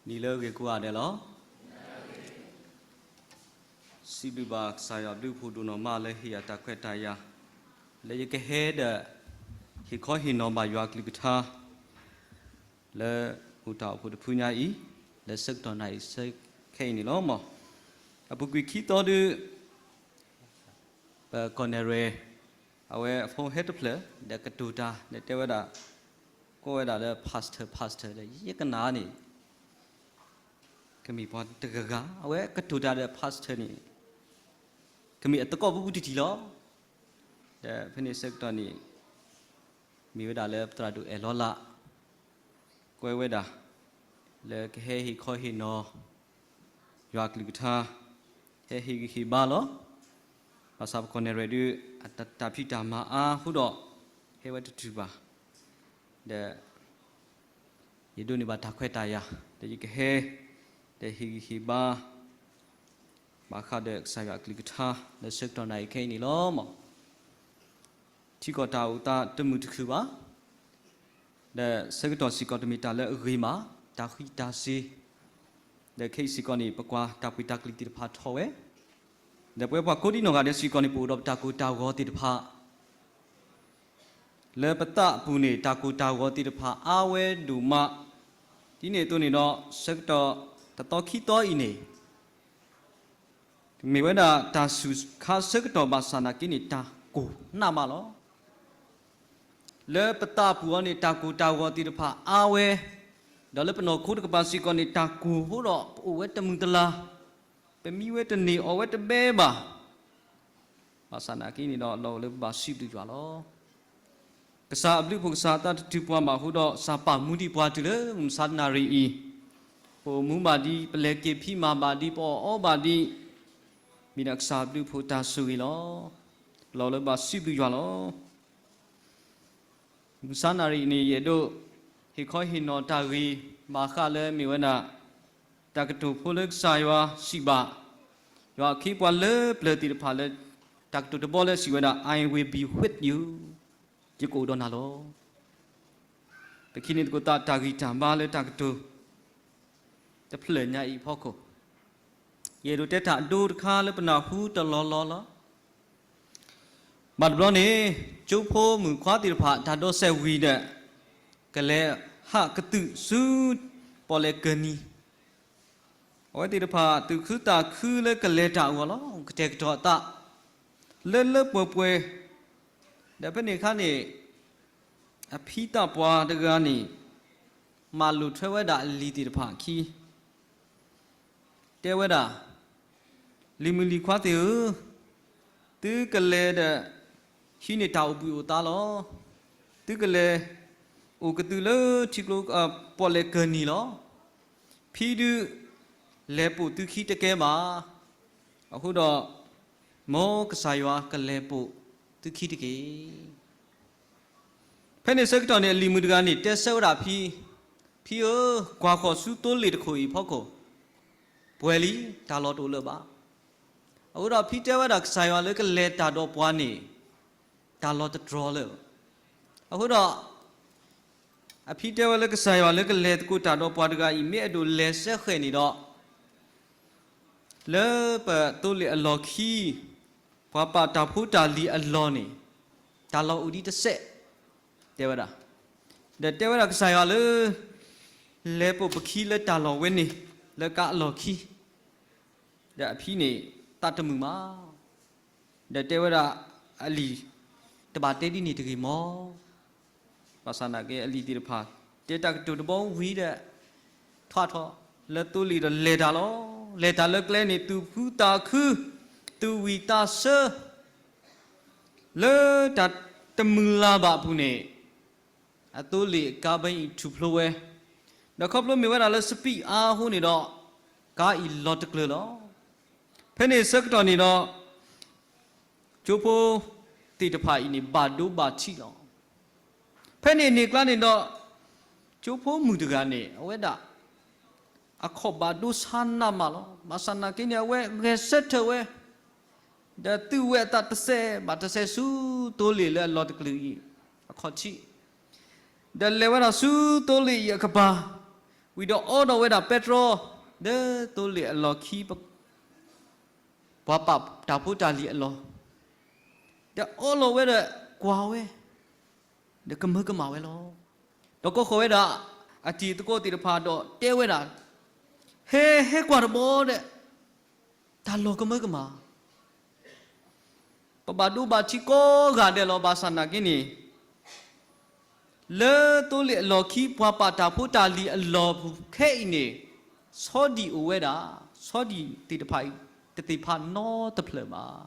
နံၤလၢအဂ့ၤကိးဂၤဒဲးလီၤ. စံးဘျုးဘၣ်ကစၢ်ယွၤဘျုးဖှိၣ်ဒိၣ်နီၢ်မးလၢဟ့ၣ်ယၤတၢ်ခွဲးတၢ်ယာ်, လၢယကဟဲဒီး ဟ့ၣ်ခီဟ့ၣ်နီၤဘၣ်ယွၤကလုၢ်ကထါ လၢအိၣ်တၢ်အိၣ်ဖှိၣ်တဖုညါအံၤ, လၢဆၢကတီၢ်နၣ်ရံၣ်ဆၢခဲအံၤန့ၣ်လီၤ. အပူၤကွံာ်ခံသီဒုး ပကီၢ်နဲၣ်ရွဲၣ် အဝဲအဖိဟဲတဖျၢၣ် ဒီးကတိၤတၢ် ဒီးတဲဝဲဒၣ်, ကိးဝဲဒၣ်လၢ pastor pastor ဒီး ယကနၣ်န့ၣ် ကမ့ၢ်ပှၤတဂၤဂၤ အဝဲကတိၤတၢ်ဒီး pastor န့ၣ် ကမ့ၢ်အသကိးပူၤပူၤတထံၣ်လီၤ. ဒီးဖဲန့ၣ်ဆၢကတီၢ်န့ၣ် မ့ၢ်ဝဲဒၣ်လၢပသရၣ်ဒိၣ်အဲၣ်လီၤလး ကွဲးဝဲဒၣ် လၢကဟဲဟ့ၣ်ခီဟ့ၣ်နီၤ ယွၤကလုၢ်ကထါ ဟဲဟ့ၣ်ဂံၢ်ဟ့ၣ်ဘါလီၤ. ဘၣ်ဆၣ်ပကီၢ်နဲၣ်ရွဲၣ်ဒုး အတၢ်ဖံးတၢ်မၤအါဃိဒီး ဟဲဝဲတတုၤဘၣ်. ဒီး ယဒိးန့ၢ်ဘၣ်တၢ်ခွဲးတၢ်ယာ် ဒီးယကဟဲ ဒီးဟ့ၣ်ဂံၢ်ဟ့ၣ်ဘါ ဘၣ်ဃးဒီးကစၢ်ယွၤအကလုၢ်ကထါ လၢဆၢကတီၢ်နၣ်ရံၣ်ခဲအံၤန့ၣ်လီၤ. ထံကီၢ်တၢ်အိၣ်သးတမုာ်တခုၣ်ဘၣ်. ဒီးဆၢကတီၢ်စ့ၢ်ကီးတမ့ၢ်တၢ်လၢအဂ့ၤမး, တၢ်ဃံးတၢ်စ့ၤ, ဒီးခဲအံၤစ့ၢ်ကီးန့ၣ် ပကွၢ်တၢ်ပှ့ၤတၢ်ကလံၤသ့ၣ်တဖၣ်ထီၣ်ဝဲ, ဒီးပဝဲပှၤကိးဒံနီၢ်ဂၤဒဲးစ့ၢ်ကီးန့ၣ် ပအိၣ်ဒီးပတၢ်ကိၢ်တၢ်ဂီၤသ့ၣ်တဖၣ် လၢပသးအပူၤန့ၣ် တၢ်ကိၢ်တၢ်ဂီၤသ့ၣ်တဖၣ်အါဝဲဒိၣ်မး, ဒ်န့ၣ်အသိးန့ၣ်ဒီး ဆၢကတီၢ်တသီခံသီအံၤန့ၣ် မ့ၢ်ဝဲဒၣ်တၢ်စူၢ်ခါဆၢကတီၢ်ဘၣ်ဆၣ်နာ်က့န့ၣ် တၢ်ကိၢ်နးမးလီၤ. လၢပသးအပူၤအံၤန့ၣ် တၢ်ကိၢ်တၢ်ဂီၤသ့ၣ်တဖၣ်အါဝဲ, ဒီးလၢပနီၢ်ခိတကပၤစ့ၢ်ကီးန့ၣ် တၢ်ကိၢ်အဃိဒီး ပအိၣ်ဝဲတမုာ်တလၤ, ပမံဝဲတန့ၢ်အီၣ်ဝဲတဘဲဘၣ်. ဘၣ်ဆၣ်နာ်က့န့ၣ်ဒီး လီၢ်အိၣ်လၢပဘၣ်စံးဘျုးယွၤလီၤ. ကစၢ်အဘျုးအဖှိၣ် ကစၢ်အသးတတုၤပှၤဘၣ်အဃိဒီး ကစၢ်ပာ်မူဒံးပှၤတုၤလၢမုၢ်မဆါနၣ်ရံၣ်အံၤ, ပအိၣ်မူဘၣ်ဒံး, ပလဲၤက့ၤဖံးမၤဘၣ်ဒံး, ပအီၣ်အီဘၣ်ဒံး, မ့ၢ်ဒၣ်ကစၢ်အဘျုးအဖှိၣ်တၢ်ဆိၣ်ဂ့ၤလီၤ. လီၢ်အိၣ်လၢပဘၣ်စံးဘျုးယွၤလီၤ. မုၢ်မဆါနၣ်ရံၣ်အံၤန့ၣ် ယအဲၣ်ဒိး ဟ့ၣ်ခီဟ့ၣ်နီၤတၢ်ဂ့ၢ် ဘၣ်ဃးလၢမ့ၢ်ဝဲဒၣ် တၢ်ကတိၤဖိလၢကစၢ်ယွၤစံးဘၣ် ယွၤအခ့အပှၤလၢပျၢၤသ့ၣ်တဖၣ်လၢ တၢ်ကတိၤတဘီလၢစံးဝဲဒၣ် I will be with you, ယကအိၣ်ဒီးနၤလီၤ. ပကဟံးန့ၢ်သကိးသးတၢ်ဂံၢ်တၢ်ဘါလၢတၢ်ကတိၤ တဖျၢၣ်ညါအံၤအဖီခိၣ်, ယအဲၣ်ဒိးတဲတၢ်အဒိတခါလၢပနၢ်ဟူတလီၢ်လီၢ်လီၤ. ဘၣ်တဘျီန့ၣ် ကၠိဖိမုၣ်ခွါသ့ၣ်တဖၣ် တၢ်ဒိးစဲးဝံၤဒီး ကလဲၤဟးကသုးဆူပီၣ်လဲၣ်ကၢၢ်နံၤ, အဝဲသ့ၣ်တဖၣ်သူၣ်ခုသးခုလၢကလဲၤတၢ်အဂီၢ်လီၤ. ကတဲာ်ကတီၤအသး လၢလၢပှဲၤပှဲၤ, ဒီးဖဲန့ၣ်အခါန့ၣ် အဖံသးပှၢ်တဂၤန့ၣ် မၤလိာ်ထွဲဝဲဒၣ်အလံၤသ့ၣ်တဖၣ်အခံ တဲဝဲဒၣ်, လံၤမုၣ်လံၤခွါသ့ၣ်ဧၢ, သုကလဲၤဒီး ဟံးန့ၢ်တၢ်အိၣ်ဘှံးအိၣ်သါလီၤ. သုကလဲၤအိၣ်ကသုးလၢထံကျိ ပီၣ်လဲၣ်ကၢၢ်နံၤလီၤ. ဖံဒုး လဲၤပိာ်သုခံတကဲဘၣ်. အဃိဒီး မ်ကစၢ်ယွၤကလဲၤပိာ်သုခံတက့ၢ်. ဖဲန့ၣ်ဆၢကတီၢ်န့ၣ် အလံၤမုၣ်တဂၤန့ၣ် တဲဆၢဝဲဒၣ်ဖံ, ဖံဧၢ, ကွၢ်ဃီၤဆူသိလ့ၣ်တခိၣ်အံၤအဖီခိၣ်, ပှဲၤလံ, တၢ်လီၢ်တအိၣ်လၢၤဘၣ်. အဃိဒီးဖံတဲဝဲဒၣ် ကစၢ်ယွၤလၢကလဲၤတၢ်ဒီးပှၤန့ၣ် တၢ်လီၢ်တတြီၤလၢၤဘၣ်. အဃိဒီး အဖံတဲဝဲလၢကစၢ်ယွၤလၢကလဲၤသကိးတၢ်ဒီးပှၤတဂၤအံၤ မ့ၢ်အဲၣ်ဒိးလဲၤစဲဃဲၤန့ၣ်ဒီး လၢပသိလ့ၣ်အလီၢ်ခံ ပှၤပာ်တၢ်ဖိတၢ်လံၤအလီၢ်န့ၣ် တၢ်လီၢ်အိၣ်ဒံးတစဲး တဲဝဲဒၣ်. ဒီးတဲဝဲဒၣ်ကစၢ်ယွၤလၢ လဲၤပိာ်ပခံလၢတၢ်လီၢ်ဝဲန့ၣ် လၢကါအလီၢ်ခံ ဒီးအဖံန့ၣ် သးတမုာ်မး ဒီးတဲဝဲဒၣ်အလံၤ တဘၣ်တဲဒ်န့ၣ်တဂ့ၤမး. ဘၣ်ဆၣ်နာ်က့အလံၤသ့ၣ်တဖၣ် တဲတၢ်ကတိၤတဘီဝံၤဒီး ထီၣ်ထီၣ်လၢသိလ့ၣ်ဒီးလဲၤတၢ်လီၤ. လဲၤတၢ်လၢကျဲန့ၣ် သူၣ်ဖှူသးခု သူၣ်ဝံၣ်သးဆၢ လၢတၢ်တမုၢ်လၢ်ဘၣ်အပူၤန့ၣ် အသိလ့ၣ်အကါဘၢအံၤထူၣ်ဖျိဝဲ, ဒီးခီဖျိမ့ၢ်ဝဲဒၣ်လၢစပံးအါအဃိန့ၣ်ဒီး ကါအံၤလီၤတကျၢၤလီၤ. ဖဲန့ၣ်ဆၢကတီၢ်န့ၣ်ဒီး ကၠိဖိသ့ၣ်တဖၣ်အံၤန့ၣ် ဘၣ်ဒိဘၣ်ထံးလီၤ. ဖဲန့ၣ်န့ၣ်ကျါန့ၣ်ဒီး ကၠိဖိမုၣ်တဂၤန့ၣ် အဝဲဒၣ် အခီၣ်ဘၣ်ဒိဆါနးမးလီၤ. ဘၣ်ဆၣ်နာ်က့န့ၣ် အဝဲဂဲၤဆၢထၢၣ်ဝဲ ဒီးသူဝဲအသးတစဲးဘၣ်တစဲးဆူသိလ့ၣ်လၢအလီၤတကျၢၤအံၤ အခီၣ်ထံး, ဒီးလဲၤဝဲဒၣ်ဆူသိလ့ၣ်အံၤအကပၤ, ဝံၤဒီးအီဒီးဝဲဒၣ်ပဲတြီ လၢသိလ့ၣ်အလီၢ်ခံ ပှၤပာ်တၢ်ဖိတၢ်လံၤအလီၢ်, ဒီးအီလီၤဝဲဒီးကွၢ်ဝဲ, ဒီးကမၢကမၣ်ဝဲလီၤ. ဒီးကိးဃီၤဝဲဒၣ် အတံၤသကိးသ့ၣ်တဖၣ်ဒီးတဲဝဲဒၣ်, ဟဲ ဟဲကွၢ်တဘျီဒီး တၢ်လီၢ်ကမၢကမၣ် ပဘၣ်ဒိဘၣ်ထံးကိးဂၤဒဲးလီၤ. ဘၣ်ဆၣ်နာ်က့န့ၣ် လၢသိလ့ၣ်အလီၢ်ခံ ပှၤပာ်တၢ်ဖိတၢ်လံၤအလီၢ်ပူၤခဲအံၤန့ၣ် ဆီဒံၣ်အိၣ်ဝဲဒၣ်, ဆီဒံၣ်သ့ၣ်တဖၣ်အံၤ တသ့ၣ်ဖးနီတဖျၢၣ်ဘၣ်.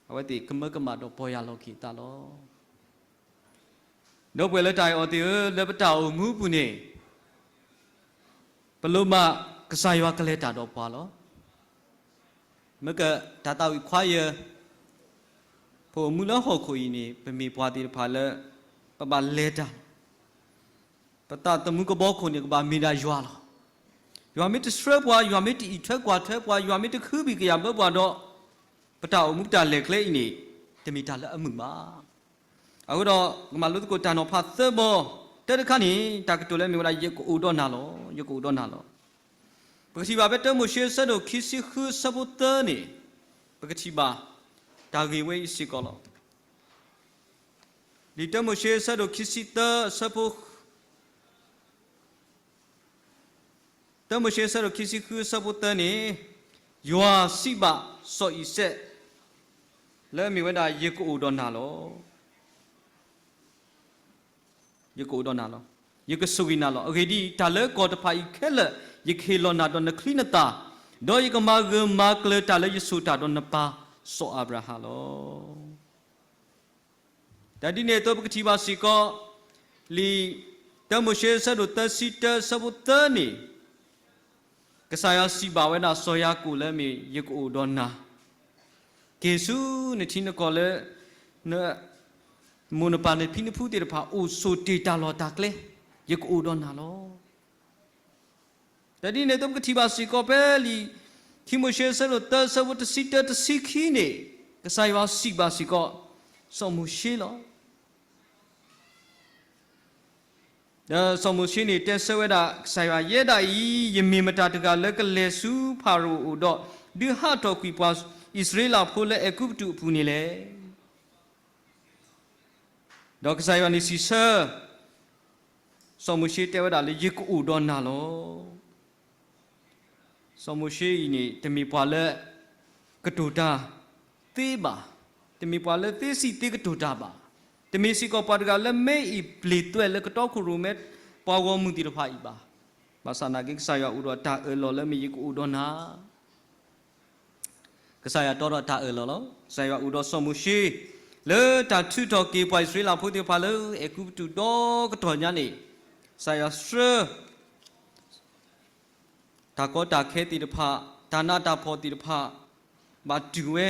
အဝဲသ့ၣ်ကမၢကမၣ်ဒီးပီၢ်ယၢ်လီၤက့ၤအသးလီၤ. ဒီပုၢ်ဝဲၢ်လၢတၢ်အဲၣ်အီၤသ့ၣ်ဧၢ, လၢပတၢ်အိၣ်မူပူၤန့ၣ် ပလိၣ်ဘၣ်ကစၢ်ယွၤကလဲၤတၢ်ဒီးပှၤလီၤ. မ့ၢ်ကတၢ်သးဝံၣ်ခွါယဲၢ် ပအိၣ်မူလၢဟီၣ်ခိၣ်အံၤန့ၣ် ပမ့ၢ်ပှၤသ့ၣ်တဖၣ်လၢ ပဘၣ်လဲၤတၢ်, ပသးသမူကဘီခိၣ်န့ၣ် ကဘၣ်မ့ၢ်ဒၣ်ယွၤလီၤ. ယွၤမ့ၢ်တဆှၢပှၤ, ယွၤမ့ၢ်တအံးထွဲကွၢ်ထွဲပှၤ, ယွၤမ့ၢ်တဃုဘံၣ်ကယာ်ဘၢပှၤဒီး ပတၢ်အိၣ်မူပတၢ်လဲၤကျဲအံၤန့ၣ် တမ့ၢ်တၢ်လၢအမုာ်ဘၣ်. အဃိဒီး ကမၤလိသကိးတၢ်နီၤဖးသၢဘီ, တၢတခါန့ၣ် တၢ်ကတိၤလၢအမ့ၢ်ဝဲဒၣ် ယကအိၣ်ဒီးနၤလီၤ, ယကအိၣ်ဒီးနၤလီၤ. ပကထံၣ်ဘၣ်ဖဲတၢမိၤၡ့အဆၢဒိၣ်ခံဆံဃုအဆၢဖိသၢန့ၣ်, ပကထံၣ်ဘၣ်တၢ်ဂ့ၢ်ဝဲအံၤစ့ၢ်ကီးလီၤ. လံာ်တၢမိၤၡ့အဆၢဒိၣ်ခံဆံသၢ အဆၢဖိ တၢမိၤၡ့အဆၢဒိၣ်ခံဆံဃုအဆၢဖိသၢန့ၣ်, ယွၤစံးဘၣ်စီၤအံၤစဲး လၢအမ့ၢ်ဝဲဒၣ် ယကအိၣ်ဒီးနၤလီၤ. ယကအိၣ်ဒီးနၤလီၤ. ယကဆိၣ်ဂ့ၤနၤလီၤ. အဂ့ၢ်ဒ်အံၤ, တၢ်လၢကီၢ်တဖၣ်အံၤခဲလၢာ် ယကဟ့ၣ်လီၤနၤဒီးနချံနသၣ်, ဒီးယကမၤဂၢၢ်မၤကျၢၤတၢ်လၢယဆိၣ်တၢ်ဒီးနပၢ်စီၤအၤဘြၤဟၣ်လီၤ. တၢ်ဒ်န့ၣ်အသိး ပကထံၣ်ဘၣ်စ့ၢ်ကီး လံာ်တၢမိၤၡ့အဆၢဒိၣ်သၢဆံတၢ အဆၢဖိသၢန့ၣ်, ကစၢ်ယွၤစံးဘၣ်ဝဲဒၣ်စီၤယၤကိာ်လၢအမ့ၢ် ယကအိၣ်ဒီးနၤ, က့ၤဆူနထံနကီၢ်လၢ နမိၢ်နပၢ်နဖံနဖုသ့ၣ်တဖၣ် အိၣ်ဆိၣ်တ့ၢ်တၢ်လီၢ်တၢ်ကျဲ, ယကအိၣ်ဒီးနၤလီၤ. တၢ်ဒ်န့ၣ်အသိး ပကထံၣ်ဘၣ်စ့ၢ်ကီးဖဲလံာ်ခံမိၤၡ့အဆၢဒိၣ်သၢ အဆၢဖိတဆံတၢတဆံခံန့ၣ်, ကစၢ်ယွၤစံးဘၣ်စ့ၢ်ကီး စီၤမိၤၡ့လီၤ. ဒီးစီၤမိၤၡ့န့ၣ် တဲဆၢဝဲဒၣ်ကစၢ်ယွၤ, ယဲဒၣ်အံၤ ယမ့ၢ်မတၤတဂၤလၢကလဲၤဆူဖၤရိၤအအိၣ်ဒီး ဒုးဟးထီၣ်ကွံာ်ပှၤအံၣ်စရ့လးဖိလၢအဲၤကူပတူးအပူၤန့ၣ်လဲၣ်. ဒီးကစၢ်ယွၤန့ၣ်စံးဆၢ စီၤမိၤၡ့တဲဝဲဒၣ်လၢ ယကအိၣ်ဒီးနၤလီၤ. စီၤမိၤၡ့အံၤန့ၣ် တမ့ၢ်ပှၤလၢကတိၤတၢ်သ့ဘၣ်, တမ့ၢ်ပှၤလၢသ့စံးသ့ကတိၤတၢ်ဘၣ်, တမ့ၢ်စ့ၢ်ကီးပှၤတဂၤလၢမ့ၢ်အံၤပျ့ၤသွဲၣ်လၢကတီခိၣ်ရိၣ်မဲပှၤဂီၢ်မုၢ်သ့ၣ်တဖၣ်အံၤဘၣ်. ဘၣ်ဆၣ်နာ်က့ ကစၢ်ယွၤအိၣ်ဒီးတၢ်အၢၣ်လီၤလၢမ့ၢ်ယကအိၣ်ဒီးနၤ ကစၢ်ယွၤတီဒီးတၢ်အၢၣ်လီၤလီၤ. ကစၢ်ယွၤအိၣ်ဒီးစီၤမိၤၡ့ လၢတၢ်ထုးထီၣ်က့ၤပှၤအံၣ်စရ့လးဖိသ့ၣ်တဖၣ်လၢအဲၤကူပတူးဒီကတီၢ်ညါန့ၣ်, ကစၢ်ယွၤဆှၢ တၢ်ကီတၢ်ခဲသ့ၣ်တဖၣ်, တၢ်နးတၢ်ဖှီၣ်သ့ၣ်တဖၣ် ဘၣ်တုၤဝဲ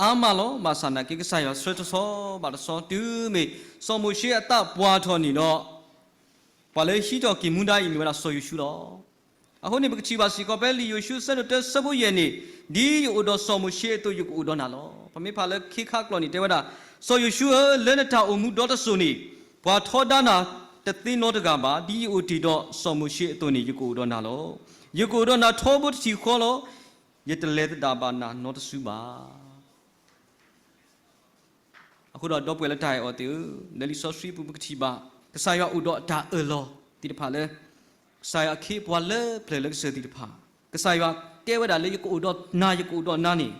အါမးလီၤ. ဘၣ်ဆၣ်နာ်က့ ကစၢ်ယွၤဆှၢတဆီဘၣ်တဆီ တုၤမ့ၢ်စီၤမိၤၡ့အသးပှၢ်ထီၣ်န့ၣ်ဒီး ပှၤလၢဟံးထီၣ်က့ၤမူဒါအံၤမ့ၢ်ဝဲဒၣ်စီၤယိၤၡူလီၤ. အဃိန့ၣ် ပကထံၣ်ဘၣ်စ့ၢ်ကီးဖဲလံာ်ယိၤၡူအဆၢဒိၣ်တၢ အဆၢဖိယဲၢ်န့ၣ်, ဒ်ယအိၣ်ဒီးစီၤမိၤၡ့အသိး ယကအိၣ်ဒီးနၤလီၤ. ပမ့ၢ်ဖးလၢခ့ခါကျိာ်န့ၣ် တဲဝဲဒၣ်, စီၤယိၤၡူဧၢ, လၢနတၢ်အိၣ်မူဒီတစိၤန့ၣ်, ပှၤထီဒါနၤတသ့နီတဂၤဘၣ်. ဒ်ယအိၣ်တ့ၢ်ဒီးစီၤမိၤၡ့အသိးန့ၣ် ယကအိၣ်ဒီးနၤလီၤ. ယကအိၣ်ဒီးနၤထီဘိတထံၣ်ဃီလီၤ. ယတလဲၤသဒၣ်ဘၣ်နၤနီတစုဘၣ်. အဃိဒီး ဒီပုၢ်ဝဲၢ်လၢတၢ်အဲၣ်အီၤသ့ၣ်ဧၢ, လၢလံာ်စီဆှံပူၤ ပကထံၣ်ဘၣ် ကစၢ်ယွၤအိၣ်ဒီးအတၢ်အၢၣ်လီၤသ့ၣ်တဖၣ်လၢ ကစၢ်ယွၤအခ့အပှၤလၢပျၢၤလၢကစၢၢ်သ့ၣ်တဖၣ်, ကစၢ်ယွၤတဲဝဲဒၣ်လၢ ယကအိၣ်ဒီးနၤ, ယကအိၣ်ဒီးနၤန့ၣ်,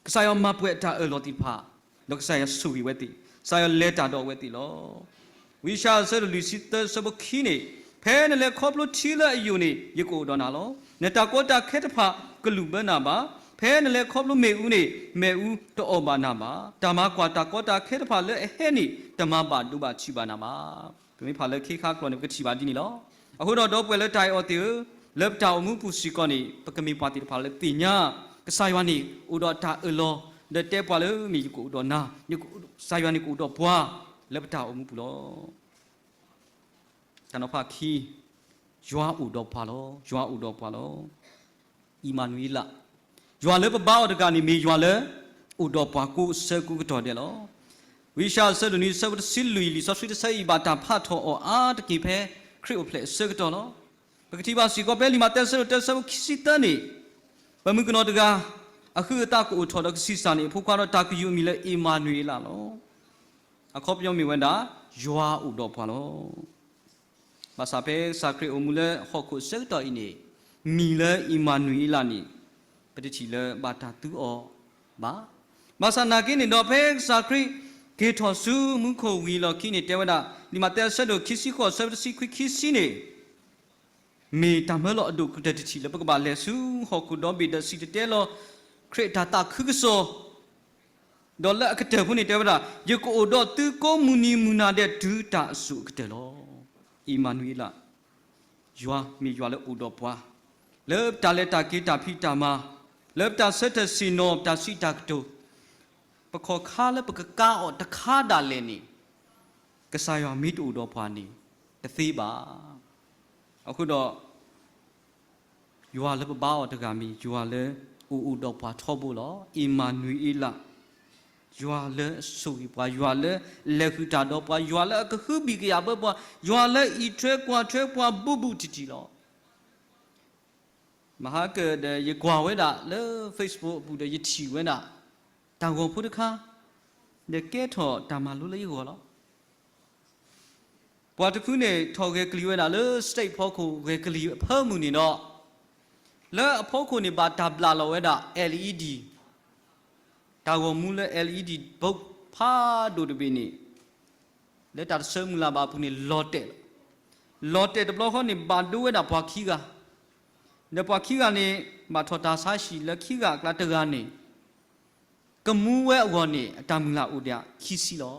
ကစၢ်ယွၤမၤပှဲၤအတၢ်အၢၣ်လီၤသ့ၣ်တဖၣ်, ဒီးကစၢ်ယွၤဆိၣ်ဂ့ၤဝဲသ့ၣ်, ကစၢ်ယွၤလဲၤတၢ်ဒီးအဝဲသ့ၣ်လီၤ. ဝံယၡါယၤ အဆၢဒိၣ်လွံၢ်ဆံသၢ အဆၢဖိခံန့ၣ်, ဖဲနလဲၤခီဖျိထံလၢအယိာ်န့ၣ် ယကအိၣ်ဒီးနၤလီၤ. နတၢ်ကီတၢ်ခဲတဖၣ် ကလူၣ်ဘၢနၤဘၣ်. ဖဲနလဲၤခီဖျိမ့ၣ်အူန့ၣ် မ့ၣ်အူတအီၣ်ဘၣ်နၤဘၣ်. တၢ်မၤကွၢ်တၢ်ကီတၢ်ခဲတဖၣ်လၢအဟဲန့ၣ် တမၤဘၣ်ဒိဘၣ်ထံးဘၣ်နၤဘၣ်. ပမ့ၢ်ဖးလၢခ့ခါကျိာ်န့ၣ် ပကထံၣ်ဘၣ်ဒ်န့ၣ်လီၤ. အဃိဒီး ဒီပုၢ်ဝဲၢ်လၢတၢ်အဲၣ်အီၤသ့ၣ်ဧၢ, လၢပတၢ်အိၣ်မူပူၤစ့ၢ်ကီးန့ၣ် ပကမ့ၢ်ပှၤသ့ၣ်တဖၣ်လၢသ့ၣ်ညါ ကစၢ်ယွၤန့ၣ် အိၣ်ဒီးတၢ်အၢၣ်လီၤ, ဒီးတဲပှၤလၢမ့ၢ်ယကအိၣ်ဒီးနၤ, ကစၢ်ယွၤန့ၣ်ကအိၣ်ဒီးပှၤ လၢပတၢ်အိၣ်မူပူၤလီၤ. တၢ်နီၤဖးခံ, ယွၤအိၣ်ဒီးပှၤလီၤ, ယွၤအိၣ်ဒီးပှၤလီၤ. အံၣ်မၤနူၤအ့လး, ယွၤလၢပဘါအီၤတဂၤန့ၣ် မ့ၢ်ယွၤလၢအိၣ်ဒီးပှၤကိးဆၢကိးကတီၢ်ဒဲးလီၤ. ဝံယၡါယၤအဆၢဒိၣ်နွံ အဆၢဖိတဆံလွံၢ် လံာ်စီဆှံတဆၢအံၤ ဘၣ်တၢ်ဖးထီၣ်အီၤအါတက့ၢ်ဖဲ ခရံာ်အိၣ်ဖျဲၣ်အဆၢကတီၢ်လီၤ. ပကထံၣ်ဘၣ်စ့ၢ်ကီးဖဲလံာ်မးသဲအဆၢဒိၣ်တၢ အဆၢဖိခံဆံသၢန့ၣ်, ပမုၣ်ကနီၤတဂၤ အဟုးအသးကအိၣ်ထီၣ်ဒီးကဆံးစၢ်န့ၢ်အဖိခွါဒီး တၢ်ကယူၤအမံၤလၢအ့မၤနွံအ့လးလီၤ. အခီပညီမ့ၢ်ဝဲဒၣ် ယွၤအိၣ်ဒီးပှၤလီၤ. ဘၣ်ဆၣ်ဖဲကစၢ်ခရံာ်အိၣ်မူလၢဟီၣ်ခိၣ်အဆၢကတီၢ်အံၤန့ၣ်, မံၤလၢအ့မၤနွံအ့လးန့ၣ် ပတထံၣ်လၢဘၣ်တၢ်သူအီၤဘၣ်. ဘၣ်ဆၣ်နာ်က့န့ၣ်ဒီး ဖဲကစၢ်ခရံာ်က့ၤထီၣ်ဆူမူခိၣ်ဝံၤအလီၢ်ခံန့ၣ် တဲဝဲဒၣ် လံာ်မးသဲအဆၢဒိၣ်ခံဆံဃိး အဆၢဖိတဆံခွံ ခံဆံန့ၣ်, မ့ၢ်တၢ်မၢလီၤအဒိၣ်ကတၢၢ်တထံၣ်လၢပကဘၣ်လဲၤဆူဟီၣ်ခိၣ်ဒီဘ့ၣ်ဒီးစံၣ်တဲၤတဲလီၤ ခရံာ်အတၢ်သးခုကစီၣ်, ဒီးလၢအကတၢၢ်ဖိန့ၣ်တဲဝဲဒၣ် ယကအိၣ်ဒီးသုကိးမုၢ်နံၤမုၢ်နၤဒဲးတုၤတၢ်အစိၤအကတၢၢ်လီၤ. အ့မၤနွံအ့လး, ယွၤမ့ၢ်ယွၤလၢအိၣ်ဒီးပှၤ, လၢပတၢ်လဲၤတၢ်က့ၤတၢ်ဖံးတၢ်မၤ, လၢပတၢ်ဆၢထၢၣ်ဆ့ၣ်နီၤ ပတၢ်စံးတၢ်ကတိၤ, ပခီၣ်ခါလၢပကကါအီၤတခါဒၣ်လဲာ်န့ၣ်, ကစၢ်ယွၤမ့ၢ်တအိၣ်ဒီးပှၤန့ၣ် တသ့ဘၣ်. အဃိဒီး ယွၤလၢပဘါအီၤတဂၤမ့ၢ် ယွၤလၢအိၣ်အိၣ်ဒီးပှၤထီဘိလီၤ. အ့မၤနွံအ့လး, ယွၤလၢအဆိၣ်ဂ့ၤပှၤ, ယွၤလၢအလဲၤဃုာ်တၢ်ဒီးပှၤ, ယွၤလၢအကဟုဘံၣ်ကယာ်ဘၢပှၤ, ယွၤလၢအအံးထွဲကွၢ်ထွဲပှၤဘူးဘူးတံၢ်တံၢ်လီၤ. မဟါကၢၣ်ဒီးယကွၢ်ဝဲဒၣ်လၢ Facebook အပူၤဒီးယထံၣ်ဝဲဒၣ် တၢ်ဂီၤဖိတခါ, ဒီးကဲထီၣ်တၢ်မၤလိလၢယဂီၢ်လီၤ. ပှၤတဖုန့ၣ်ထီၣ်ဂဲၤကလံၤဝဲဒၣ်လၢ stage ဖီခိၣ်ဂဲၤကလံၤအဖၢမုၢ်န့ၣ်ဒီး, လၢအဖီခိၣ်န့ၣ်ဘၣ်တၢ်ဘျးလီၤဝဲဒၣ် LED, တၢ်ဂီၤမူလၢ LED bulb ဖးဒိၣ်တဘ့ၣ်န့ၣ်, လၢတၢ်တဆၢမုၢ်လၢ်ဘၣ်အပူၤန့ၣ် လီၤတဲာ်လီၤ. လီၤတဲာ်တဘျီဃီန့ၣ် ဘၣ်ဒိဝဲဒၣ်ပှၤခံဂၤ, ဒီးပှၤခံဂၤန့ၣ် ဘၣ်ထီၣ်တၢ်ဆါဟံၣ်လၢခံဂၤအကျါတဂၤန့ၣ် ကမူဝဲအဂီၢ်န့ၣ် အတၢ်မုၢ်လၢ်အိၣ်ဒံးခံဆံလီၤ.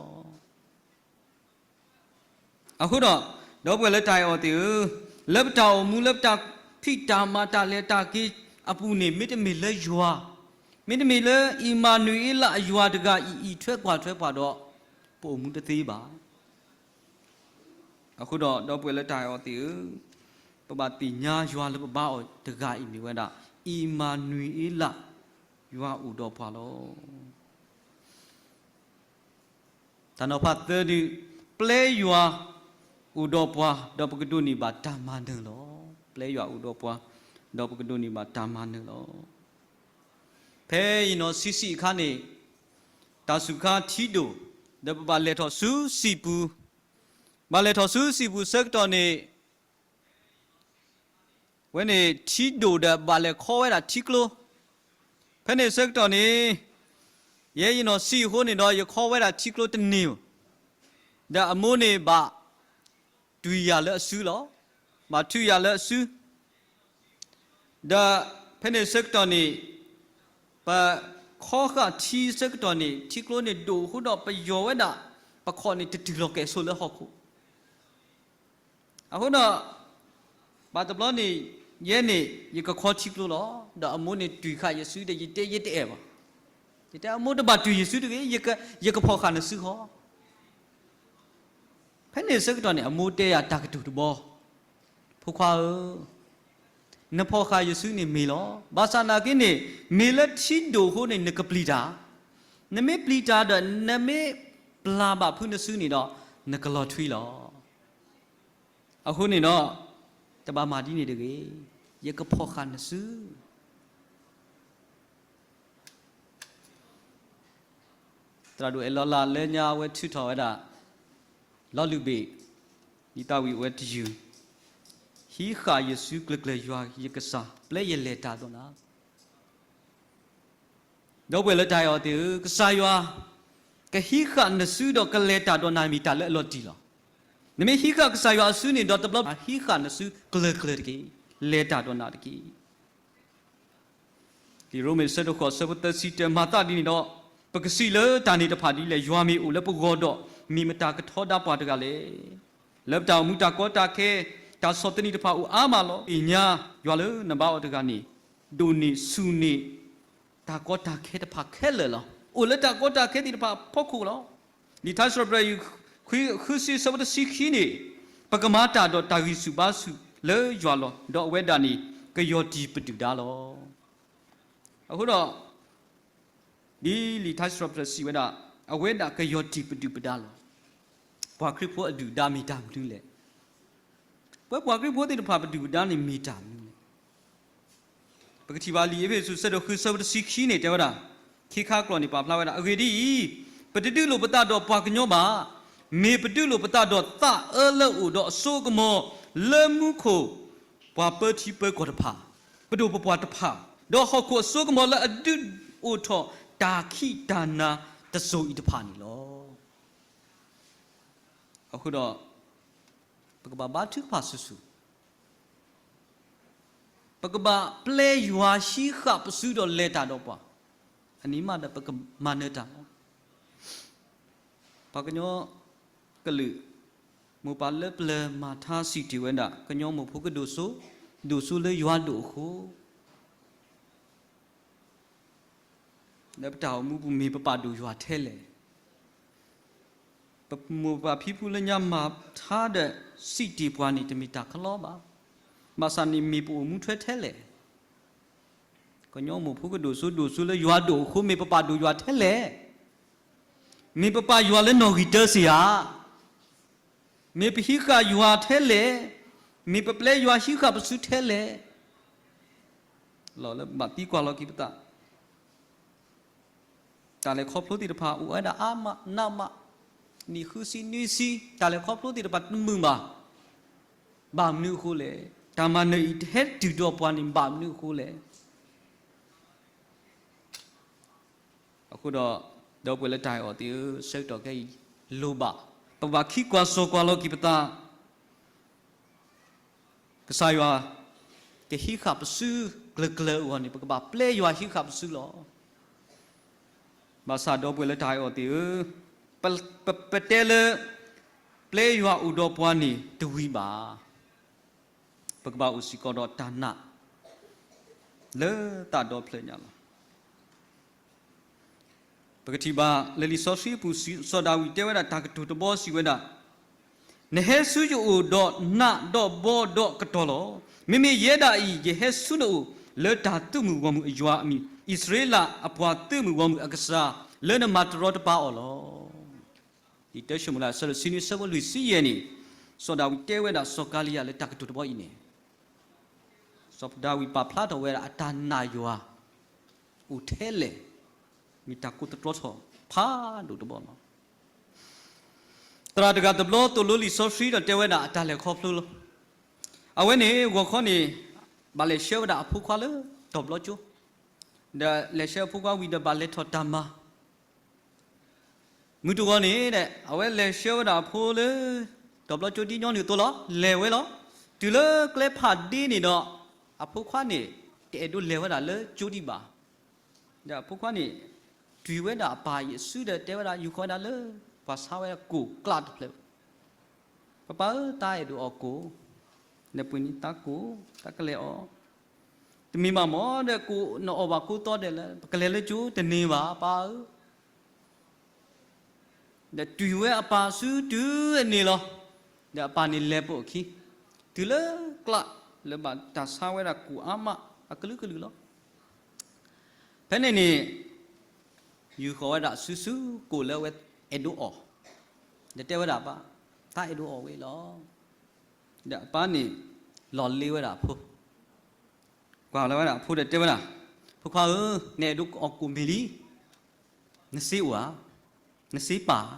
အဃိဒီး, ဒီပုၢ်ဝဲၢ်လၢတၢ်အဲၣ်အီၤသ့ၣ်ဧၢ, လၢပတၢ်အိၣ်မူလၢပတၢ်ဖံးတၢ်မၤတၢ်လဲၤတၢ်က့ၤအပူၤန့ၣ် မ့တမ့ၢ်လၢယွၤ, မ့တမ့ၢ်လၢအ့မၤနွံအ့လးအယွၤတဂၤအံၤ အံးထွဲကွၢ်ထွဲပှၤဒီး ပအိၣ်မူတသ့ဘၣ်. အဃိဒီး ဒီပုၢ်ဝဲၢ်လၢတၢ်အဲၣ်အီၤသ့ၣ်ဧၢ, ပဘၣ်သ့ၣ်ညါယွၤလၢပဘါအီၤတဂၤအံၤမ့ၢ်ဝဲဒၣ် အ့မၤနွံအ့လး, ယွၤအိၣ်ဒီးပှၤလီၤ. တၢ်နီၤဖးသၢဒု, ပျဲယွၤအိၣ်ဒီးပှၤ ဒီးပကဒိးန့ၢ်ဘၣ်တၢ်မၤနၢၤလီၤ. ပျဲယွၤအိၣ်ဒီးပှၤ ဒီးပကဒိးန့ၢ်ဘၣ်တၢ်မၤနၢၤလီၤ. ဖဲယနီၢ်ဆံးဆံးအခါန့ၣ်, တၢ်စူၤခါထံဒိၣ်, ဒီးပဘၣ်လဲၤထီၣ်ဆူစံာ်ပူၤ, ဘၣ်လဲၤထီၣ်ဆူစံာ်ပူၤဆၢကတီၢ်န့ၣ် ဝဲန့ၣ်ထံဒိၣ်ဒီးဘၣ်လဲၤခီဝဲဒၣ်ထံကျိ, ဖဲန့ၣ်ဆၢကတီၢ်န့ၣ် ယဲယနီၢ်ဆံးအဃိန့ၣ်ဒီး ယခီဝဲဒၣ်ထံကျိတန့ၢ်ဧိၤ, ဒီးအမိၢ်န့ၣ်ဘၣ်တွံၢ်ယၤလၢအစုလီၤ. ဘၣ်ထုးယၤလၢအစု, ဒီးဖဲန့ၣ်ဆၢကတီၢ်န့ၣ် ပခီဃာ်ထံဆၢကတီၢ်န့ၣ် ထံကျိန့ၣ်ဒိၣ်အဃိဒီး ပယီၤဝဲဒၣ်ပခီၣ်န့ၣ် တတုၤလီၤကဲၣ်ဆိးလၢဟီၣ်ခိၣ် အဃိဒီး ဘၣ်တဘျီန့ၣ် ယဲန့ၣ် ယကခီထံကျိလီၤ. ဒီးအမိၢ်န့ၣ်တွံၢ်ဃာ်ယစုဒီး ယတဲယတအဲၣ်ဘၣ်. ယတဲအမိၢ်တဘၣ်တွံၢ်ယစုတဂ့ၤ, ယကဖီၣ်ဃာ်နစုဃီ. ဖဲန့ၣ်ဆၢကတီၢ်န့ၣ် အမိၢ်တဲယၤတၢ်ကတိၤတဘီ, ဖိခွါဧၢ, နဖီၣ်ဃာ်ယစုန့ၣ်မ့ၢ်လီၤ. ဘၣ်ဆၣ်နာ်က့န့ၣ် မ့ၢ်လၢထံဒိၣ်အဃိန့ၣ် နကပျံၤတၢ်, နမ့ၢ်ပျံၤတၢ်ဒီး နမ့ၢ်ပျၢ်ဘၣ်ဖုနစုန့ၣ်ဒီး နကလီၤထွံလီၤ. အဃိန့ၣ်ဒီး တဘၣ်မၤဒ်န့ၣ်တဂ့ၤ, ယကဖီၣ်ဃာ်နစု. သရၣ်ဒိၣ်အဲၣ်လီၤလးလၢညါအဝဲထုးထီၣ်ဝဲဒၣ် လီၤလုၢ်ဘ့ၣ် ဒ်သၣ်ဝံၤအဝဲတယုၢ်, ဟံးဃာ်ယစုကျၢၤကျၢၤယွၤယကစၢ် ပျဲယလဲၤတၢ်ဒီးနၤ. ဒီပုၢ်ဝဲၢ်လၢတၢ်အဲၣ်အီၤသ့ၣ်ဧၢ, ကစၢ်ယွၤ ကဟံးဃာ်နစုဒီးကလဲၤတၢ်ဒီးနၤမ့ၢ်တၢ်လၢအလီၤတံၢ်လီၤ. နမ့ၢ်ဟံးဃာ်ကစၢ်ယွၤအစုန့ၣ်ဒီး တဘျီဟံးဃာ်နစုကျၢၤကျၢၤတက့ၢ်, လဲၤတၢ်ဒီးနၤတက့ၢ်. လံာ်ရိမ့ၤအဆၢဒိၣ်ဃိးအဆၢဖိသၢဆံတၢ မၤသးဒ်န့ၣ်ဒီး, ပကစံးလၢတၢ်န့ၣ်တဖၣ်ဒ်လဲၣ်, ယွၤမ့ၢ်အိၣ်လၢပဂီၢ်ဒီး, မ့ၢ်မတၤကထီဒါပှၤတဂၤလဲၣ်. လၢပတၢ်အိၣ်မူတၢ်ကီတၢ်ခဲ, တၢ်ဆီၣ်သနံးတဖၣ်အိၣ်အါမးလီၤ. သ့ၣ်ညါယွၤလၢနဘါအီၤတဂၤန့ၣ်, ဒိၣ်န့ၢ်ဆူၣ်န့ၢ် တၢ်ကီတၢ်ခဲတဖၣ်ခဲလၢာ်လီၤ. အိၣ်လၢတၢ်ကီတၢ်ခဲသ့ၣ်တဖၣ်အဖီခိၣ်လီၤ. လံာ်ထါစံးပတြၢၤ ဃုဆံအဆၢဖိတဆံခံန့ၣ်, ပကမၤတၢ်ဒီးတၢ်ဂံၢ်ဆူၣ်ဘါဆူၣ်လၢယွၤလီၤ. ဒီးအဝဲဒၣ်န့ၣ် ကယီၢ်တံၢ်ပဒုၣ်ဒါလီၤ. အဃိဒီး ဒ်လံာ်ထါစံးပတြၢၤစံးဝဲဒၣ်, အဝဲဒၣ်ကယီၢ်တံၢ်ပဒုၣ်ပဒါလီၤ. ပှၤခရံာ်ဖိအဒုၣ်ဒါမ့ၢ်တၢ်မနုၤလဲၣ်. ပဝဲပှၤခရံာ်ဖိသ့ၣ်တဖၣ်ပဒုၣ်ပဒါန့ၣ်မ့ၢ်တၢ်မနုၤလဲၣ်. ပကထံၣ်ဘၣ်လံာ်အ့းဖ့းစူး ဆၢဒိၣ်ဃု ဆၢဖိတဆံခံန့ၣ် တဲဝဲဒၣ်, ခံခါကျိာ်န့ၣ် ပာ်ဖျါဝဲဒၣ်, အဂ့ၢ်ဒ်အံၤ, ပတဒုးလိာ်ပသးဒီးပှၤကညီဘၣ်. မ့ၢ်ပဒုးလိာ်ပသးဒီးသးအၢလၢအအိၣ်ဒီးအစိကမီၤ လၢမူခိၣ် ပှၤပၢထံပၢကီၢ်တဖၣ်, ပဒိၣ်ပပှၢ်တဖၣ်, ဒီးဟီၣ်ခိၣ်အစိကမီၤလၢအဒုးအိၣ်ထီၣ်တၢ်ခံးတၢ်နၤတစိၤအံၤတဖၣ်န့ၣ်လီၤ. အဃိဒီး ပကဘၣ်ဘါထုကဖၣ်ဆူၣ်ဆူၣ်, ပကဘၣ်ပျဲယွၤဟံးဃာ်ပစုဒီးလဲၤတၢ်ဒီးပှၤ, အန့ၣ်မးဒီးပကမၤနၢၤတၢ်လီၤ. ပှၤကညီကလုာ် မိၢ်ပၢ်လၢပျၢၤမၤထါစံးတ့ၢ်ဝဲဒၣ် ကညီမိၢ်ဖိကဒိၣ်စိ, ဒိၣ်စိလၢယွၤဒိၣ်အဃိ လၢပတၢ်အိၣ်မူပူၤ မ့ၢ်ပပာ်ဒိၣ်ယွၤထဲလဲၣ်. ပမိၢ်ပၢ်ဖံဖုလၢညါမၤထါဒီးစံးတ့ၢ်ပှၤန့ၣ် တမ့ၢ်တၢ်ကလီဘၣ်. ဘၣ်ဆၣ်န့ၣ်မ့ၢ်ပအိၣ်မူထွဲထဲလဲၣ်. ကညီမိၢ်ဖိကဒိၣ်စိ ဒိၣ်စိလၢယွၤဒိၣ်အဃိ မ့ၢ်ပပာ်ဒိၣ်ယွၤထဲလဲၣ်. မ့ၢ်ပပာ်ယွၤလၢနီၣ်ဂံၢ်တၢစ့ၢ်ဧါ. မ့ၢ်ပဟံးဃာ်ယွၤထဲလဲၣ်. မ့ၢ်ပပျဲယွၤဟံးဃာ်ပစုထဲလဲၣ်. လီၤလၢပဘၣ်သံကွၢ်လီၤက့ၤပသး တၢ်လဲၤခီဖျိသ့ၣ်တဖၣ် အိၣ်ဝဲဒၣ်အါမးနးမး, နံၣ်ဃုဆံနွံဆံ တၢ်လဲၤခီဖျိသ့ၣ်တဖၣ်တမုာ်ဘၣ်. ဘၣ်မနုၤအဃိလဲၣ်. တၢ်မၤနၢၤအံၤတဟဲတုၤဒီးပှၤန့ၣ် ဘၣ်မနုၤအဃိလဲၣ်. အဃိဒီး ဒီပုၢ်ဝဲၢ်လၢတၢ်အဲၣ်အီၤသ့ၣ်ဧၢ, ဆၢကတီၢ်ခဲအံၤ လိၣ်ဘၣ် ပဘၣ်ခံကွၢ်စိာ်ကွၢ်လီၤက့ၤပသး ကစၢ်ယွၤ ကဟံးဃာ်ပစုကျၢၤကျၢၤအဂီၢ်န့ၣ် ပကဘၣ်ပျဲယွၤဟံးဃာ်ပစုလီၤ. ဘၣ်ဆၣ်ဒီပုၢ်ဝဲၢ်လၢတၢ်အဲၣ်အီၤသ့ၣ်ဧၢ, ပ ပ ပတဲလၢ ပျဲယွၤအိၣ်ဒီးပှၤန့ၣ်တဝံၤဘၣ်. ပကဘၣ်အိၣ်စ့ၢ်ကီးဒီးတၢ်နာ် လၢသးဒီဖျၢၣ်ညါလီၤ. ပကထံၣ်ဘၣ်လၢလံာ်စီဆှံအပူၤ စီၤဒၤဝံးတဲဝဲဒၣ်တၢ်ကတိၤတဘီစံးဝဲဒၣ်, နဟဲဆူယအိၣ်ဒီးနးဒီးဘီဒီးကတီၤလီၤ. မ့မ့ၢ်ယဲဒၣ်အံၤ ယဟဲဆူနအိၣ်လၢတၢ်သုးမုၢ်ဂီၢ်မုၢ်အယွၤအမံၤ, အံၣ်စရ့လးအပှၤသုးမုၢ်ဂီၢ်မုၢ်အကစၢ်, လၢနမၤတရီတပါအီၤလီၤ. လံာ်တၢၡမူၤအ့လး အဆၢဒိၣ်ဆံနွံ ဆၢဖိလွံၢ်ဆံယဲၢ်န့ၣ်, စီၤဒၤဝံးတဲဝဲဒၣ်စီၤကၤလံယၤလၢတၢ်ကတိၤတဘီအံၤန့ၣ်, စီၤဒၤဝံးပာ်ဖျါထီၣ်ဝဲဒၣ်အတၢ်နာ်ယွၤ အိၣ်ထဲလဲၣ်, မ့ၢ်တၢ်ကိးသတြီထီၣ်ဖးဒိၣ်တဘီလီၤ. သရၣ်တဂၤတဘျီသိၣ်လိလံာ်စီဆှံဒီးတဲဝဲဒၣ်အတၢ်လဲၤခီဖျိလီၤ. အဝဲန့ၣ် ဂီၤခီန့ၣ် ဘၣ်လဲၤဆှၢဝဲဒၣ်အဖိခွါလၢတီၤဘျီကၠိ, ဒီးလဲၤဆှၢအဖိခွါဝံၤဒီးဘၣ်လဲၤထီၣ်တၢ်မၤ မုၢ်တဂီၤန့ၣ်ဒီး အဝဲလဲၤဆှၢဝဲဒၣ်အဖိလၢ တီၤဘျီကၠိဒ်ညီနုၢ်အသိးလီၤ. လဲၤဝဲလီၤ. တုၤလၢကျဲဖးဒ့န့ၣ်ဒီး အဖိခွါန့ၣ် တအဲၣ်ဒိးလဲၤဝဲဒၣ်လၢကၠိဒံးဘၣ်. ဒီးအဖိခွါန့ၣ် တွံၢ်ဝဲဒၣ်အပၢ်အံၤအစုဒီးတဲဝဲဒၣ် ယူာ်ဃီၤဝဲဒၣ်လၢ ပှၤဆါဝဲဒၣ်ကိၣ်ကျးတဖျၢၣ်, ပၢ်ပၢ်ဧၢ, တၢ်အဲၣ်ဒိးအီၣ်ကိၣ်, ဒီးပှ့ၤန့ၢ်တၢ်ကိၣ်, တၢ်ကလဲၤအီၣ်, တမ့ၢ်ဘၣ်မ့ၢ်ဒီးကိၣ်နအီၣ်ဘၣ်ကိးသီဒဲးလၢ ပကလဲၤလၢကၠိတန့ၢ်ဘၣ် ပၢ်ဧၢ. ဒီးတွံၢ်ဝဲအပၢ်စုတုၤအန့ၣ်လီၤ. ဒီးအပၢ်န့ၣ်လဲၤပိာ်အခံ, တုၤလၢကျးလၢဘၣ်တၢ်ဆါဝဲဒၣ်ကိၣ်အါမး အကလုာ်ကလုာ်လီၤ. ဖဲန့ၣ်န့ၣ် ယူာ်ဃီၤဝဲဒၣ်စုစုကိၣ်လၢအဝဲအဲၣ်ဒိးအီၣ်, ဒီးတဲဝဲဒၣ်ပၢ်, တၢ်အဲၣ်ဒိးအီၣ်ဝဲလီၤ. ဒီးအပၢ်န့ၣ် လီၢ်လ့ဝဲဒၣ်အဖိ, ကွၢ်လီၤဝဲဒၣ်အဖိဒီးတဲဝဲဒၣ်, ဖိခွါဧၢ, နအဲၣ်ဒိးအီၣ်ကိၣ်မ့ၢ်လံ, နစ့အိၣ်ဧါ, နစ့ပာ်ဧါ.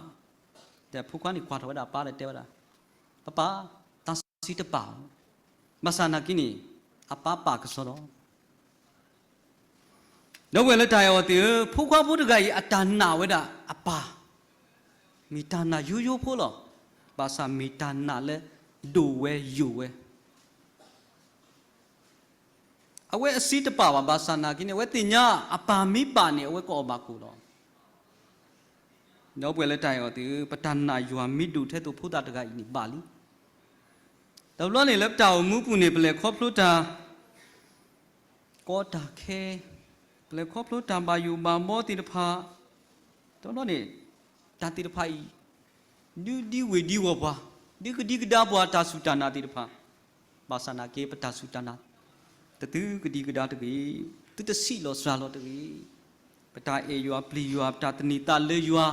ဒီးဖိခွါန့ၣ်ကွၢ်ထီၣ်ဝဲဒၣ်အပၢ်ဒီးတဲဝဲဒၣ်, ပၢ်ပၢ်, တၢ်စ့တပာ်ဘၣ်. ဘၣ်ဆၣ်နာ်က့န့ၣ် အပၢ်ပာ်ကစီဒီ ဒီပုၢ်ဝဲၢ်လၢတၢ်အဲၣ်အီၤသ့ၣ်ဧၢ, ဖိခွါဖိတဂၤအံၤ အတၢ်နာ်ဝဲဒၣ်အပၢ်, မ့ၢ်တၢ်နာ်ယိယိဖိလီၤ. ဘၣ်ဆၣ်မ့ၢ်တၢ်နာ်လၢဒိၣ်ဝဲယိာ်ဝဲ, အဝဲအစ့တပာ်ဘၣ်. ဘၣ်ဆၣ်နာ်က့န့ၣ် အဝဲသ့ၣ်ညါအပၢ်မ့ၢ်ပာ်န့ၣ် အဝဲကအီၣ်ဘၣ်ကိၣ်လီၤ. ဒီပုၢ်ဝဲၢ်လၢတၢ်အဲၣ်အီၤသ့ၣ်ဧၢ, ပတၢ်နာ်ယွၤမ့ၢ်ဒိၣ်ထဲသိးဖိသၣ်တဂၤအံၤန့ၣ်ဘၣ်လံ. တဘျီန့ၣ်လၢပတၢ်အိၣ်မူပူၤန့ၣ် ပလဲၤခီဖျိတၢ် ကီတၢ်ခဲ, ပလဲၤခီဖျိတၢ်ဘၣ်ယိၣ်ဘၣ်ဘီသ့ၣ်တဖၣ်, တဘျီန့ၣ် တၢ်သ့ၣ်တဖၣ်အံၤ ဒုးဒံဝ့ၢ်ဒံဝီၤပှၤ, ဒုးကဒံကဒါပှၤ တၢ်စူၢ်တၢ်နာ်သ့ၣ်တဖၣ်, ဘၣ်ဆၣ်နာ်က့ ပတၢ်စူၢ်တၢ်နာ် တသုကဒံကဒါတဂ့ၤ, သုတဆံးလီၤစှၤလီၤတဂ့ၤ. ပတၢ်အဲၣ်ယွၤပျံၤယွၤ ပတၢ်သန့ၤသးလၢယွၤ,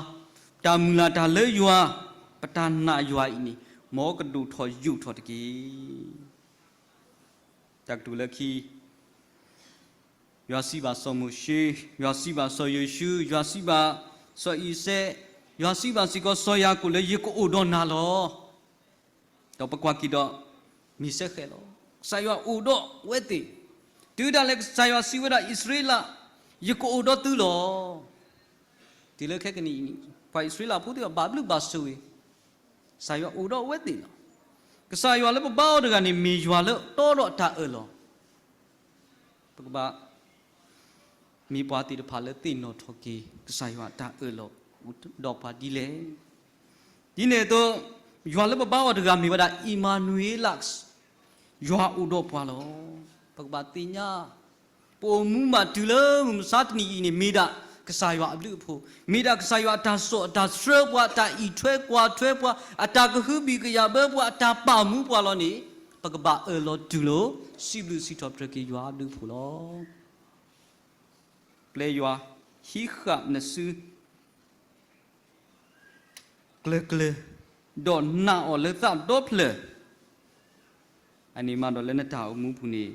တၢ်မုၢ်လၢ်တၢ်လၢယွၤ, ပတၢ်နာ်ယွၤအံၤန့ၣ် မ်ကဒိၣ်ထီၣ်ယိာ်ထီၣ်တက့ၢ်. တၢ်ကတိၤလၢခံ, ယွၤစံးဘၣ်စီၤမိၤၡ့, ယွၤစံးဘၣ်စီၤယိၤၡူ, ယွၤစံးဘၣ်စီၤအံၤစဲး, ယွၤစံးဘၣ်စ့ၢ်ကီးစီၤယၤကိာ်လၢ ယကအိၣ်ဒီးနၤလီၤ. ဒီးပကွၢ်က့ၤဒီး မ့ၢ်စဲဃဲးလီၤ. ကစၢ်ယွၤအိၣ်ဒီးဝဲသ့ၣ်, တုၤဒၣ်လဲာ်ကစၢ်ယွၤစံးဝဲဒၣ်အံၣ်စရ့လး, ယကအိၣ်ဒီးသုလီၤ. တုၤလၢခဲကနံၣ်အံၤန့ၣ် ပှၤအံၣ်စရ့လးဖိသ့ၣ်တဖၣ် ဘၣ်ဘျုးဘၣ်ဆိၣ်ဂ့ၤ, ကစၢ်ယွၤအိၣ်ဒီးဝဲသ့ၣ်လီၤ. ကစၢ်ယွၤလၢပဘါအီၤတဂၤန့ၣ် မ့ၢ်ယွၤလၢတီဒီးတၢ်အၢၣ်လီၤ. ပကဘၣ် မ့ၢ်ပှၤသ့ၣ်တဖၣ်လၢသ့ၣ်နီၣ်ထီၣ်က့ၤ ကစၢ်ယွၤအတၢ်အၢၣ်လီၤအိၣ်ဒီးပှၤဒ်လဲၣ်. ဒ်န့ၣ်အသိး ယွၤလၢပဘါအီၤတဂၤမ့ၢ်ဝဲဒၣ် အံၣ်မၤနူၤအ့လး, ယွၤအိၣ်ဒီးပှၤလီၤ. ပကဘၣ်သ့ၣ်ညါ ပအိၣ်မူဘၣ်တုၤလၢမုၢ်မဆါတနံၤအံၤန့ၣ် မ့ၢ်ဒၣ်ကစၢ်ယွၤအဘျုးအဖှိၣ်, မ့ၢ်ဒၣ်ကစၢ်ယွၤအတၢ်စိာ်အတၢ်ဆှၢပှၤ, အတၢ်အံးထွဲကွၢ်ထွဲပှၤ, အတၢ်ကဟုဘံၣ်ကယာ်ဘၢပှၤ, အတၢ်ပာ်မူပှၤလီၤန့ၣ် ပကဘၣ်အၢၣ်လီၤတူၢ်လိာ် စံးဘျုးစံးထီၣ်ပတြၢၤက့ၤယွၤအဘျုးအဖှိၣ်လီၤ. ပျဲယွၤဟံးဃာ်နစု ကျၢၤကျၢၤ, ဒီးနာ်အီၤလၢသးဒီဖျၢၣ်, အန့ၣ်မးဒီးလၢနတၢ်အိၣ်မူပူၤန့ၣ်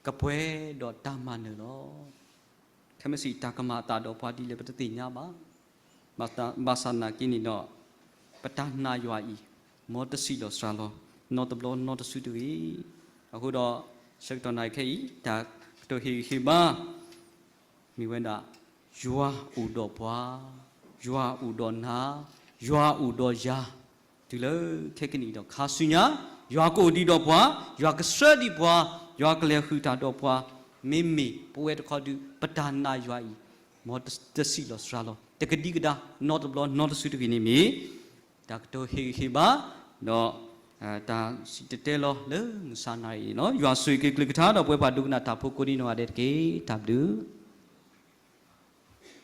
ကပှဲၤဒီးတၢ်မၤနၢၤလီၤ. ခဲမုၢ်ဆ့ၣ်တၢ်ကမၤအသးဒီးပှၤဒ်လဲၣ် ပတသ့ၣ်ညါဘၣ်. ဘၣ်ဆၣ်သနာ်က့န့ၣ်ဒီး ပတၢ်နာ်ယွၤအံၤ မ်တဆံးလီၤစှၤလီၤ နီတဘျီနီတစုတဂ့ၤ. အဃိဒီး ဆၢကတီၢ်နၣ်ရံၣ်ခဲအံၤ တၢ်ကတိၤဟ့ၣ်ဂံၢ်ဟ့ၣ်ဘါ မ့ၢ်ဝဲဒၣ် ယွၤအိၣ်ဒီးပှၤ, ယွၤအိၣ်ဒီးနၤ, ယွၤအိၣ်ဒီးယၤ, တုၤလၢခဲကနံၣ်အံၤဒီးခါဆူညါ, ယွၤကအိၣ်ဒံးဒီးပှၤ, ယွၤကဆှၢဒံးပှၤ, ယွၤကလဲၤဃုာ်တၢ်ဒီးပှၤ, မ့မ့ၢ်ပဝဲတခီဒုး ပတၢ်နာ်ယွၤအံၤ မ်တဆံးလီၤစှၤလီၤ တကဒံကဒါ နီတဘျီနီတစုတဂ့ၤန့ၣ်မ့ၢ် တၢ်ကတိၤဟ့ၣ်ဂံၢ်ဟ့ၣ်ဘါ, ဒီး တၢ်စံၣ်တဲၤတဲလီၤလၢမုၢ်ဆါနၣ်ရံၣ်န့ၣ်လီၤ. ယွၤဆိၣ်ဂ့ၤက့ၤကလုၢ်ကထါ ဒီးပဝဲပှၤဒိကနၣ်တၢ်ဖိကိးဒံနီၢ်ဂၤဒဲးတက့ၢ်. တၢ်ဘျုး